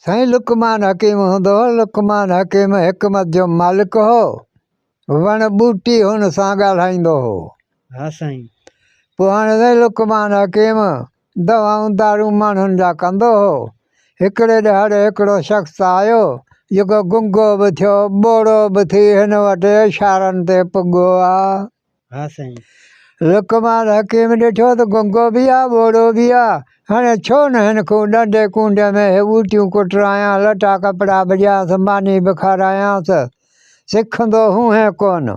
سائين لقمان حڪيم هوندو هو. لقمان حڪيم حڪمت جو مالڪ هو. وڻ ٻوٽي هن سان ڳالهائيندو هو. ها سائين. پوء هاڻي سائين لقمان حڪيم دوائون دارون ماڻهن جا ڪندو هو. هڪڙي ڏهاڙي هڪڙو شخص آيو، جيڪو گنگو به ٿيو، ٻوڙو به ٿي هن وٽ اشارن تي پڳو آ. ها سائين. لقمان حڪيم ڏٺو ته گنگو به آ، ٻوڙو به آ، هاڻي ڇو نه هن کون ڏنڊي ڪونڊي ۾ هي ٻوٽيون ڪٽرايان، لٽا ڪپڙا به ڏيانس، ماني به کارايانس، سکندو هونهين ڪونه.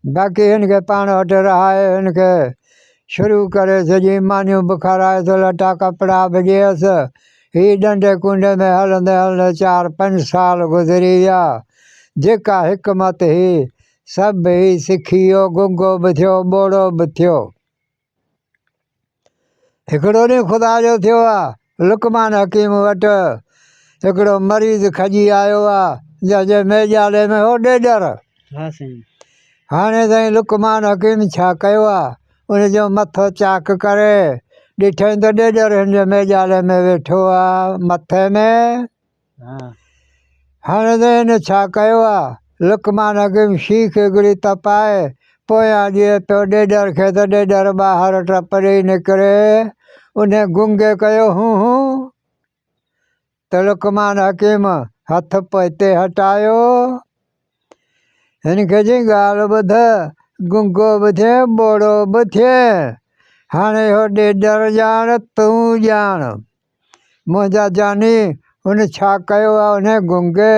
باقي هن کي پاڻ وٽ رهائي، هن کي شروع ڪري سڄي مانيون به کارائيس، لٽا ڪپڙا به ڏيس. هي ڏنڊي ڪونڊي ۾ هلندي هلندي چار پنج سال گذري ويا. جيڪا حڪمت هئي، سڀ هي سکي ويو، گنگو به ٿيو، ٻوڙو به ٿيو. هڪڙو ڏينهن خدا جو ٿيو آ، لقمان حڪيم وٽ هڪڙو مريض کڄي آيو آ، جنهن جي ميڄالي ۾ هو ڏيڏر. ها سائين. هاڻي سائين لقمان حڪيم ڇا ڪيو آ، ان جو مٿو چاڪ ڪري ڏٺائين ته ڏيڏر هن جي ميڄالي ۾ ويٺو آ، مٿي ۾. هاڻي ته هن ڇا ڪيو آ؟ لقمان حڪيم شيخ هڪڙي تپائي پويان ڏئي پيو ڏيڏر کي ته ڏيڏر ٻاهر ٽپ ڏئي نڪري. انهي گنگي ڪيو هون هون ته لقمان حڪيم هٿ پوئتي هٽايو. هن کي چيائين ڳالهه ٻڌ، گنگو به ٿئين ٻوڙو به ٿئين، هاڻي اهو ڏيڏر ڄاڻ تون ڄاڻ. منهنجا جاني، هن ڇا ڪيو آ؟ انهيء گنگي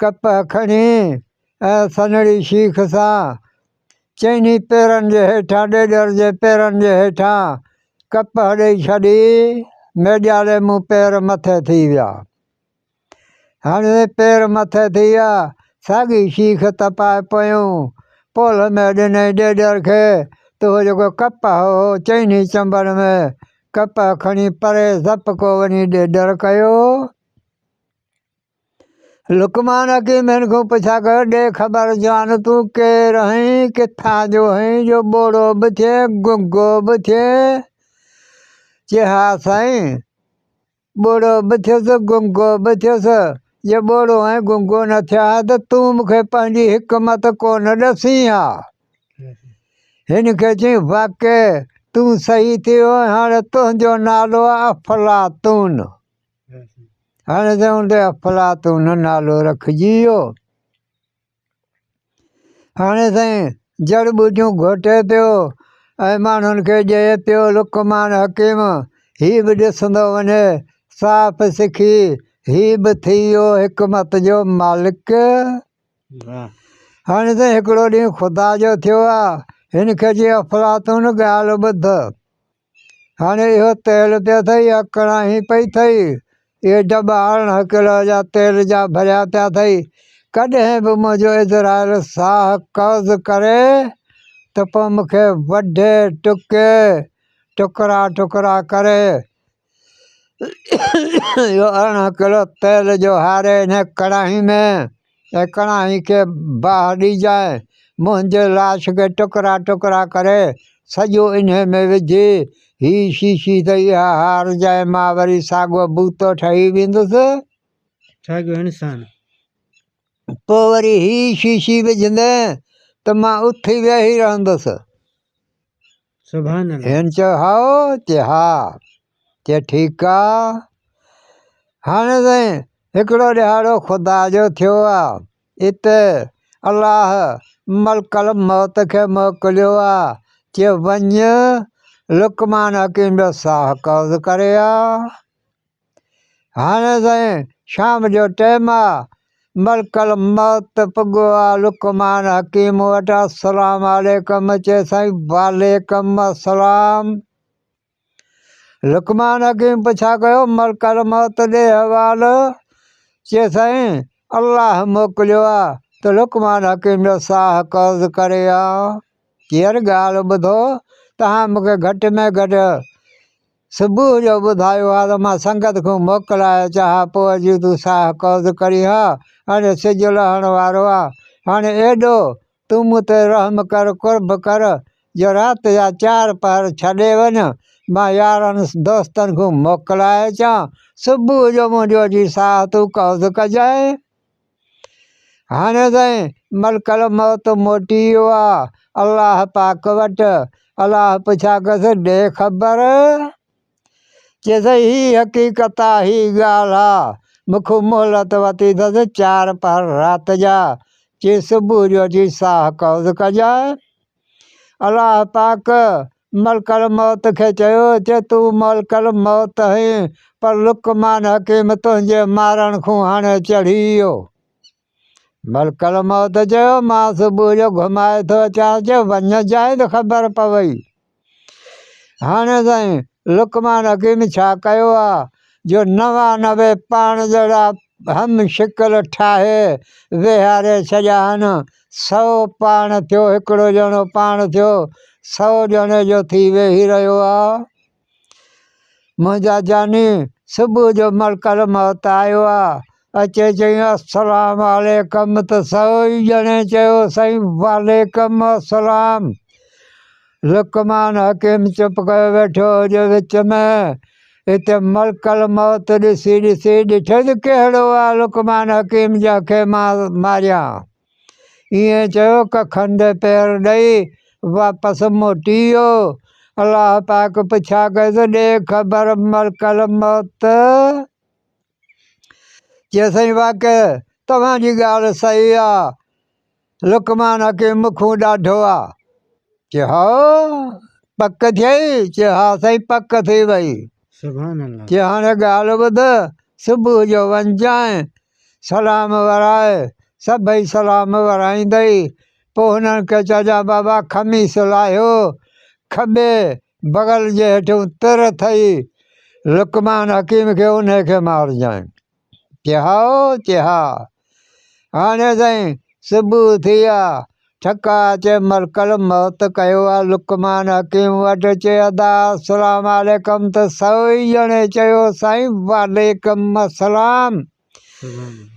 ڪپهه کڻي ۽ سنهڙي شيخ سان چئني پيرن جي هيٺان ڏيڏر جي پيرن جي هيٺان ڪپهه ڏئي ڇڏي. ميڄالي مون پير مٿي ٿي ويا. هاڻي پير مٿي ٿي ويا، ساڳي شيخ تپائي پيون پولهه ۾ ڏنئي ڏيڏر کي ته اهو جيڪو ڪپهه هو چئني چنبن ۾ ڪپهه کڻي پري زپڪو وڃي ڏيڏر ڪيو. لقمان حڪيم هن کان پڇا ڪيو، ڏي خبر جوان تون ڪير آهين، ڪٿان جو آهين جو ٻوڙو به ٿئين گنگو به ٿئين؟ چي ها سائين! ٻوڙو به ٿيس، گنگو به ٿيس. جي ٻوڙو ۽ گنگو نه ٿيان ها ته تون مون کي پنهنجي حڪمت ڪو نه ڏسين ها. هن کي چيائين، واقعي تون صحيح ٿيو ۽ هاڻي تنهنجو نالو آهي افلاطون. هاڻي ته ان تي افلاطون نالو رکجي ويو. هاڻي سائين جڙ ٻوٽيون گهوٽي پيو ۽ ماڻهن کي ڏئي پيو لقمان حڪيم هي به ڏسندو وڃي صاف سکي هي به ٿي ويو حڪمت جو مالڪ. هاڻي سائين هڪڙو ڏينهن خدا جو ٿيو آ هن کي چي افلاطون ڳالهه ٻڌ. هاڻي اهو تيل پيو اٿئي يا ڪڙاهي پئي اٿئي، اهي ڊٻا 18 ڪلو جا تيل جا ڀريا پيا اٿئي، ڪڏهن به منهنجو عزرائيل ساهه قبض ڪري ته پوء مون کي وڍي ٽڪي ٽڪرا ٽڪرا ڪري اهو 18 ڪلو تيل جو هاري انهيء ڪڙاهي ۾ ۽ ڪڻاهي کي باهه ڏجانء، منهنجي لاش کي ٽڪرا ٽڪرا ڪري سڄو انهيء ۾ وجهي، هي شيشي ته اها هارجانء، مان وري ساڳيو بوتو ٺهي ويندس. ساڳيو انسان. پوء وري هي شيشي وجهندين ته مان اٿي ويهي رهندس. سبحان الله. هن چيو، هائو؟ چي، ها. چي، ٺيڪ آ. هاڻي سائين هڪڙو ڏهاڙو خدا جو ٿيو آ. اتي الله ملڪ الموت کي موڪليو آ. چي، وڃ لقمان حڪيم جو ساهه قبض ڪري آ. هاڻي سائين شام جو ٽيم آ، ملڪ الموت پڳو آ لقمان حڪيم وٽ السلام عليڪم چي سائين وعليڪم السلام. لقمان حڪيم پڇا ڪيو ملڪ الموت ڏي حوال چي سائين الله موڪليو آ ته لقمان حڪيم جو ساهه قبض ڪري آ. يار ڳالهه ٻڌو تهان مونکي گهٽ ۾ گهٽ صبح جو ٻڌايو ها ته مان سنگت کان موڪلائي اچان ها، پوء اچي تون ساهه قبض ڪرين ها. هاڻي سج لهڻ وارو آ. هاڻي ايڏو تون مون تي رحم ڪر، قرب ڪر، جو رات جا چار پهر ڇڏي وڃ، مان يارن دوستن کان موڪلائي اچان، صبح جو منهنجو اچي ساهه تون قبض ڪجانء. هاڻي سائين ملڪ الموت موٽي ويو آ الله پاڪ وٽ. الله پڇا ڪيس ڏي خبر؟ چي سائين هي حقيقت آ، هي ڳالهه آ، مون کان مهلت ورتي اٿس چار پهر رات جا، چي صبح جو اچي ساهه قبض ڪجانء. الله پاڪ ملڪ الموت کي چيو، چي تون ملڪ الموت آهين، پر لقمان حڪيم تنهنجي مارڻ کان هاڻي چڙهي ويو. ملڪ الموت چيو، مان صبح جو گهمائي ٿو اچان، چي وڃجانء ته خبر پوئي. هاڻي سائين لقمان حڪيم ڇا ڪيو آ جو 99 پاڻ جهڙا هم شڪل ٺاهي ويهاري ڇڏيا آهن. 100 پاڻ ٿيو، هڪڙو ڄڻو پاڻ ٿيو، 100 ڄڻي جو ٿي ويهي رهيو آ. منهنجا جاني صبح جو ملڪ الموت آيو آ، اچي چيائين السلام عليڪم ته 100 ئي ڄڻي چيو سائين وعليڪم السلام. لقمان حڪيم چپ ڪيو ويٺو هجي وچ ۾، اتي ملڪ الموت ڏسي ڏسي ڏٺي ته ڪهڙو آ لقمان حڪيم جنهن کي مان ماريان. ائين چيو ڪکن تي پير ڏئي واپس موٽي ويو. الله پاڪ پڇا ڪيس ڏي خبر ملڪ الموت؟ چي سائين واقعي توهان جي ڳالهه صحيح آ، لقمان حڪيم مون کان ڏاڍو آ. چي هائو پڪ ٿئي؟ چي ها سائين پڪ ٿي وئي. سبحان الله. چي هاڻي ڳالهه ٻڌ، صبح جو وڃجانء سلام ورائي، سڀئي سلام ورائيندئي، پوء هنن کي چئجان بابا خميس لاهيو، کٻي بغل جي هيٺئون تر اٿئي، لقمان حڪيم کي انهي کي مارجانء. چي هائو؟ چي ها. هاڻي سائين صبح ٿي آ، ٺڪا اچي ملڪ الموت ڪيو آ لقمان حڪيم وٽ، چي ادا السلام عليڪم ته 100 ئي ڄڻي چيو سائين وعليڪم السلام.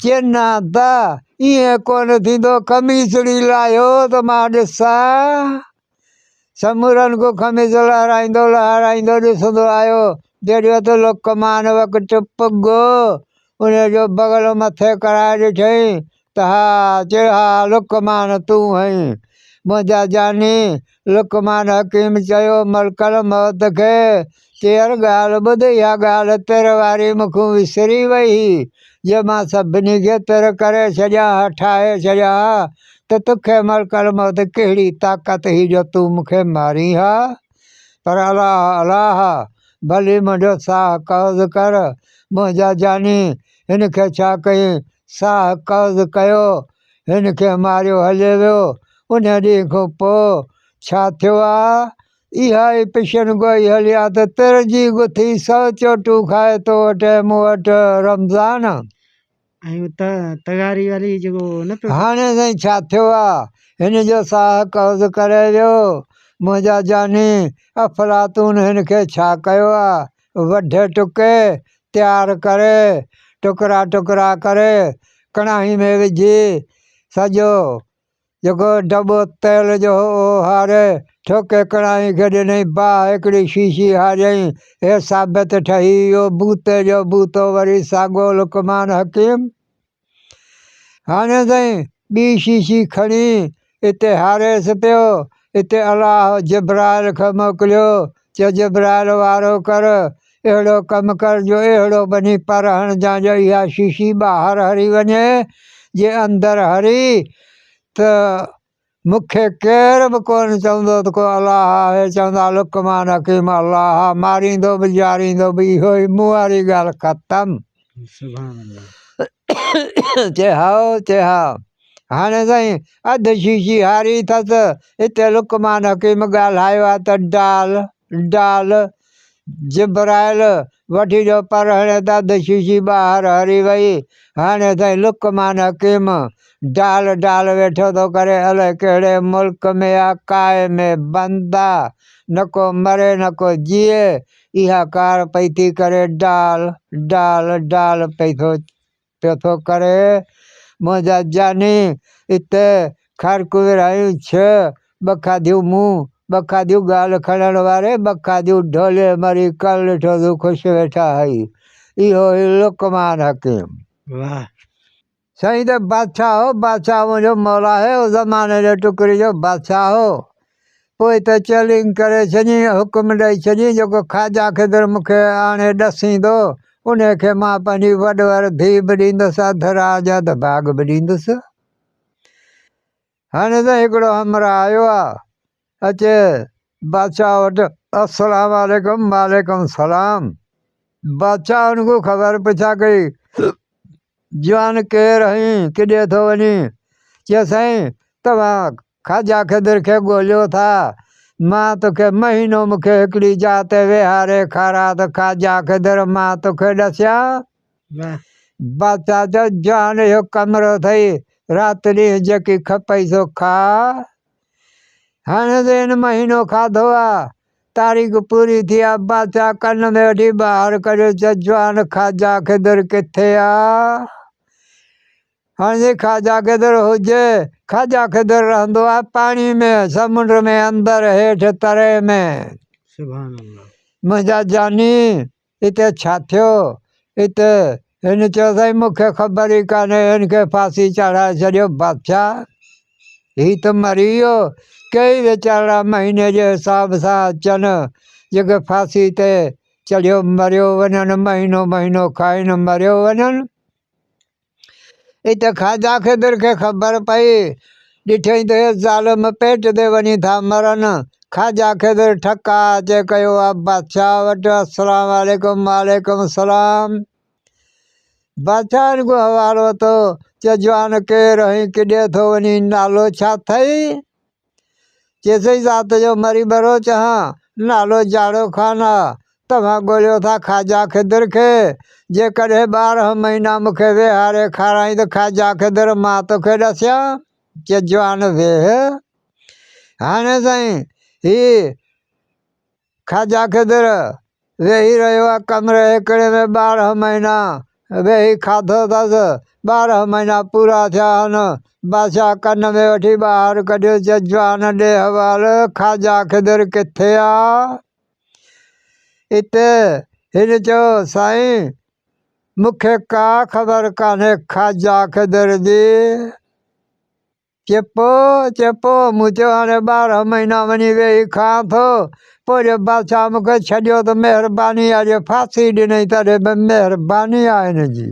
چي نه ادا ائين ڪونه ٿيندو، قميصڙي لاهيو ته مان ڏسان. سمورن کان قميص لهرائيندو لهرائيندو ڏسندو آيو، جيڏي وقت لقمان وقت پڳو، ان جو بغل مٿي ڪرائي ڏٺئين ته ها، چي ها لقمان تون هئين، منهنجا جاني. لقمان حڪيم چيو ملڪ الموت کي، چي يار ڳالهه ٻڌ، اها ڳالهه تر واري مون کان وسري وئي هئي، جي مان سڀني کي تر ڪري ڇڏيان ها، ٺاهي ڇڏيان ها ته توکي ملڪ الموت ڪهڙي طاقت هئي جو تون مون کي مارين ها؟ پر الله الله، ڀلي منهنجو ساهه قبض ڪر، منهنجا جاني، هن کي ڇا ڪيئين؟ ساهه قبض ڪيو، هن کي ماريو هليو ويو. ان ڏينهن کان پوء ڇا ٿيو آ؟ اها ئي پشن گوئي هلي آ ته تر جي گٿي 100 چوٽون کائي تو وٽ ۽ مون وٽ رمضان. ۽ تغاري واري جيڪو نه پيو. هاڻي سائين ڇا ٿيو آ؟ هن جو ساهه قبض ڪري ويو. منهنجا جاني، افلاطون هن کي ڇا ڪيو آ؟ وڍ ٽڪي، تيار ڪري، ٽڪرا ٽڪرا ڪري، ڪڻاهي ۾ وجهي، سڄو جيڪو دٻو تيل جو هو اهو هاري، ٺوڪي ڪڻاهي کي ڏنائين، باهه هڪڙي شيشي هاريائين، هي ثابت ٺهي ويو، بوتي جو بوتو وري ساڳو لقمان حڪيم. هاڻي سائين ٻي شيشي کڻي اتي هاريس پيو، اتي الله جبرائيل کي موڪليو، چيو جبرائيل وارو ڪر، اهڙو ڪم ڪر جو اهڙو ٻنهي پر هڻجان جو اها شيشي ٻاهر هري وڃي، جي اندر هري ته مون کي ڪير به ڪونه چوندو ته ڪو الله آهي، چوندا لقمان حڪيم الله آ، ماريندو به جاريندو به اهو ئي، مون واري ڳالهه ختم. سبحان الله. چي هائو، چي ها. هاڻي سائين اڌ شيشي هاري اٿس، هتي لقمان حڪيم ڳالهايو آ ته ڊال، ڊال، جبرائيل وٺي جو پر هڻي ته اڌ شيشي ٻاهر هري وئي. هاڻي سائين لقمان حڪيم ڊال ڊال ويٺو ٿو ڪري، الائي ڪهڙي ملڪ ۾ آ، ڪائي ۾ بند آ، نه ڪو مري نه ڪو جيئي، اها ڪار پئي ٿي ڪري ڊال ڊال ڊال پئي ٿو پيو ٿو ڪري. منهنجا جاني، اتي کارڪون ورهايون ڇهه، ٻه کاڌيون مون، ٻه کاڌيون ڳالهه کڻڻ واري، ٻه کاڌيون ڍولي مري ڪل ڏٺو تون خوش ويٺا هئي. اهو هي لقمان حڪيم. واهه. سائين ته بادشاهه هو، بادشاهه منهنجو مولا آهي، او زماني جي ٽڪري جو بادشاهه هو. پوء ته چيلنج ڪري ڇڏين، حڪم ڏئي ڇڏين، جيڪو خواجه خضر مون کي آڻي ڏسيندو، انهي کي مان پنهنجي وڏور ڌيء به ڏيندس، اڌ راڄ اڌ ڀاڳ به ڏيندس. هاڻي ته هڪڙو همراهه آيو آ، اچي بادشاهه وٽ، السلام عليڪم، وعليڪم السلام. بادشاهه هن کان خبر پڇا ڪئي، جوان ڪير آهين، ڪيڏي ٿو وڃين؟ چيس سائين توهان خواجه خضر کي ڳوليو ٿا، مان توکي مهينو مون کي هڪڙي جاء تي ويهاري کاراء ته خواجه خضر مان توکي ڏسيان. بادشاهه چيو، جوان اهو ڪمرو اٿئي، رات ڏينهن جيڪي کپئي سو کاء. هاڻي ته هن مهينو کاڌو آ، تاريخ پوري ٿي آ. بادشاهه ڪن ۾ وٺي ٻاهر ڪڍيو، چيو، جوان خواجه خضر ڪٿي آ؟ هاڻي جي خواجه خضر هجي، خواجه خضر رهندو آ پاڻي ۾، سمنڊ ۾ اندر هيٺ تري ۾. سبحان الله. منهنجا جاني! اتي ڇا ٿيو؟ اتي هن چيو سائين مون کي خبر ئي ڪانهي هن کي ڦاسي چاڙهائي ڇڏيو. بادشاهه هي ته مري ويو. ڪيئي ويچارڙا مهيني جي حساب سان اچن جيڪي ڦاسي تي چڙهيو مريو وڃن مهينو مهينو کائين مريو وڃن. اتي خواجه خضر کي خبر پئي. ڏٺئين ته اهي ظالم پيٽ تي وڃي ٿا مرن. خواجه خضر ٺڪاء اچي ڪيو آ بادشاهه وٽ، السلام عليڪم وعليڪم السلام. بادشاهه هن کان حوال ورتو، چي جوان ڪير آهين، ڪيڏي ٿو وڃين، نالو ڇا اٿئي؟ چيسئي ذات جو مري ٻروچ هان، نالو جاڙو خان آ، توهان ڳوليو ٿا خواجه خضر کي، جيڪڏهن 12 مهينا مون کي ويهاري کارائين ته خواجه خضر مان توکي ڏسيان. چي جوان ويهه. هاڻي سائين هي خواجه خضر ويهي رهيو آ ڪمري هڪڙي ۾ 12 مهينا ويهي کاڌو اٿس. 12 مهينا پورا ٿيا آهن. بادشاهه ڪن ۾ وٺي ٻاهر ڪڍيو چي جوان ڏي حوال خواجه خضر ڪٿي آ؟ اتي هن چيو سائين مون کي ڪا خبر ڪانهي خواجه خضر جي. چيپو، چيپو، مون چيو هاڻي 12 مهينا وڃي ويهي کان ٿو، پوء جي بادشاهه مون کي ڇڏيو ته مهرباني آهي، جي ڦاسي ڏنئي تڏهن به مهرباني آهي هن جي.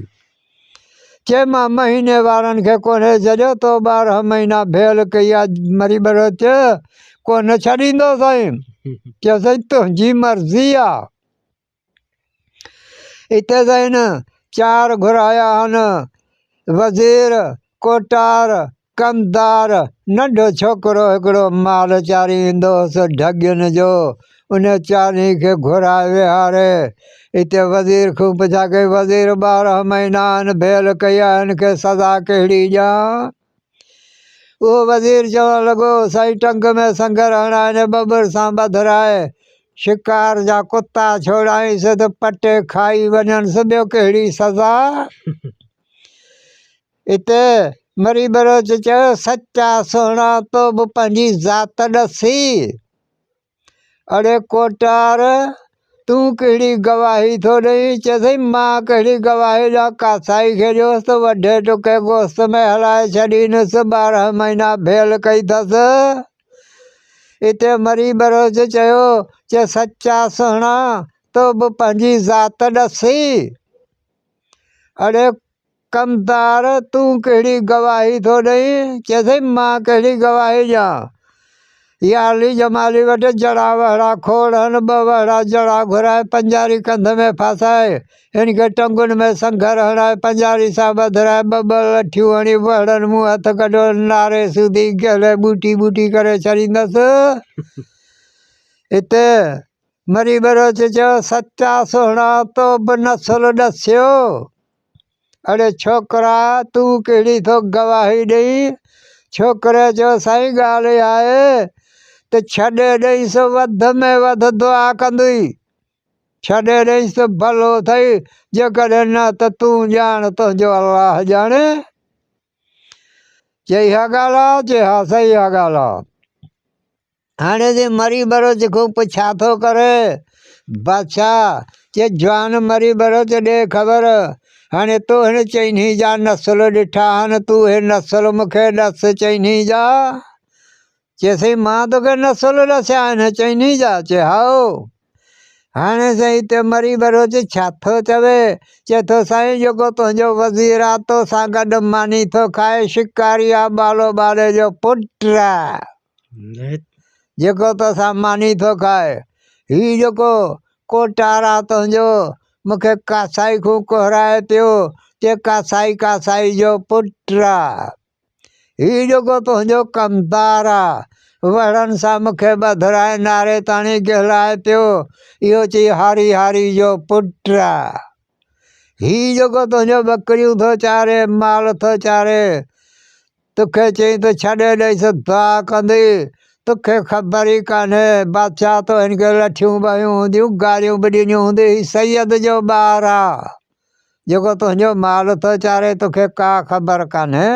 چي مان مهيني وارن کي ڪونهي ڇڏيو، تو 12 مهينا ڀيل ڪئي آ مري ٻروچ، ڪونه ڇڏيندو سائين. چيو سائين تنهنجي مرضي آ. اتي سائين چار گهرايا آهن، وزير، ڪوٽار، ڪمدار، ننڍو ڇوڪرو هڪڙو مال چاري ايندو هوس ڍڳين جو، ان چارني کي گهرائي ويهاري اتي وزير کان پڇا ڪئي، وزير 12 مهينا آهن ڀيل ڪئي آهي هن کي سزا ڪهڙي ڏيان؟ اهو وزير چوڻ لڳو، سائين ٽنگ ۾ سنگر هڻائين ٻٻر سان ٻڌرائي شڪار جا ڪتا ڇوڙائينس ته پٽي کائي وڃنس ٻيو ڪهڙي سزا؟ اتي مري ٻروچ چيو، سچا سهڻا تو به پنهنجي ذات ڏسي. اڙي ڪوٽار! تون ڪهڙي گواهي ٿو ڏئين؟ چيس، مان ڪهڙي گواهي ڏيان، ڪاسائي کي ڏيوس ته وڍي ٽڪي گوشت ۾ هلائي ڇڏينس، 12 مهينا ڀيل ڪئي اٿس. اتي مري ٻروچ چيو، چي سچا سهڻا، تو به پنهنجي ذات ڏسي. اڙي ڪمدار، تون ڪهڙي گواهي ٿو ڏئين؟ چيس، مان ڪهڙي گواهي ڏيان؟ يارلي جمالي وٽ جڙا وهڙا کوڙ هن، ٻه وهڙا جڙا گهرائي پنجاري ڪنڌ ۾ ڦاسائي، هن کي ٽنگن ۾ سنگهر هڻائي پنجاري سان ٻڌرائي ٻه ٻه لٺيون هڻي وهڙن منهن هٿ ڪڍيو ناري سوڌي گهلي ٻوٽي ٻوٽي ڪري ڇڏيندس. اتي مري ٻروچ چيو، سچا سهڻا تو به نسل ڏسيو. اڙي ڇوڪرا تون ڪهڙي ٿو گواهي ڏئين؟ ڇوڪري چيو، سائين ڳالهه اها آهي ته ڇڏي ڏئينس وڌ ۾ وڌ دعا ڪندئي. ڇڏي ڏئينس ته ڀلو اٿئي، جيڪڏهن نه ته تون ڄاڻ تنهنجو الله ڄاڻي. چي اها ڳالهه آ؟ چي ها سائين اها ڳالهه آ. هاڻي جي مري ٻروچ کان پڇا ٿو ڪري. بادشاهه چي جوان مري ٻروچ ڏي خبر، هاڻي تو هن چئني جا نسل ڏٺا آهن، تون هي نسل مون کي ڏس چئني جا. چي سائين مان توکي نسل ڏسيا آهن چئني جا؟ چي هائو. هاڻي سائين هتي مري ٻروچ ڇا ٿو چوي؟ چي ٿو سائين جيڪو تنهنجو وزير آ تو سان گڏ ماني ٿو کائي، شڪاري آ ٻالو ٻالي جو پٽ آ. جيڪو توسان ماني ٿو کائي. هي جيڪو ڪوٽار آ تنهنجو، مون کي ڪاسائي کون ڪهرائي پيو، چي ڪاسائي ڪاسائي جو پٽ آ. هي جيڪو تنهنجو ڪمدار آ، وهڙن سان مون کي ٻڌرائي ناري تاڻي گهلائي پيو، اهو چئي هاري هاري جو پٽ آ. هي جيڪو تنهنجو ٻڪريون ٿو چاري، مال ٿو چاري، توکي چئين ته ڇڏي ڏئيس دعا ڪندي، توکي خبر ئي ڪانهي، بادشاهه تو هن کي لٺيون به هنيون هونديون، گاريون به ڏنيون هونديون، هي سيد جو ٻار آ، جيڪو تنهنجو مال ٿو چاري، توکي ڪا خبر ڪانهي.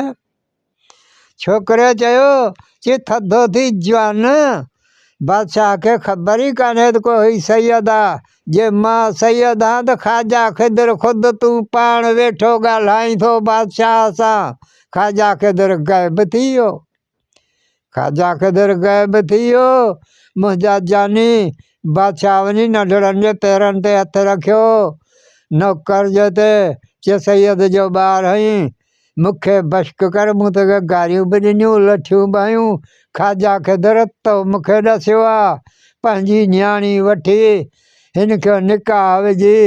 ڇوڪري چيو، چي ٿڌو ٿي جوان، بادشاهه کي خبر ئي ڪانهي ته ڪو هي سيد آ، جي مان سيد هان ته خواجه خضر خود تون پاڻ ويٺو ڳالهائين ٿو بادشاهه سان. خواجه خضر غائب ٿي ويو. خواجه خضر غائب ٿي ويو. منهنجا جاني، بادشاهه وڃي ننڍڙن جي پيرن تي هٿ رکيو. نوڪر جي تي، چي سيد جو ٻار هئين، مون کي بشڪ ڪر، مون توکي گاريون به ڏنيون، لٺيون به هنيون، خواجه خضر تو مون کي ڏسيو آ، پنهنجي نياڻي وٺي هن کي نڪاح وجهي،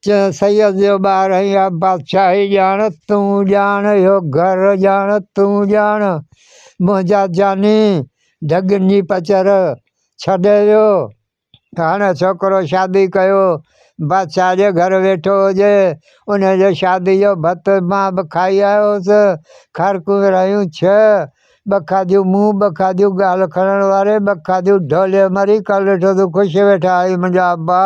چيائين سيد جو ٻار آهين، اها بادشاهي ڄاڻ، تون ڄاڻ، اهو گهر ڄاڻ، تون ڄاڻ، منهنجا جاني ڍڳين جي پچر ڇڏي ويو. هاڻي ڇوڪرو شادي ڪيو، بادشاهه جي گهر ويٺو هجي، ان جي شادي جو ڀت مان به کائي آيو هوس، کارڪون ورهايون ڇهه، ٻه کاڌيون مون، ٻه کاڌيون ڳالهه کڻڻ واري، ٻه کاڌيون ڍولي مري، ڪل ڏٺو ته خوش ويٺا آهيون منهنجا ابا.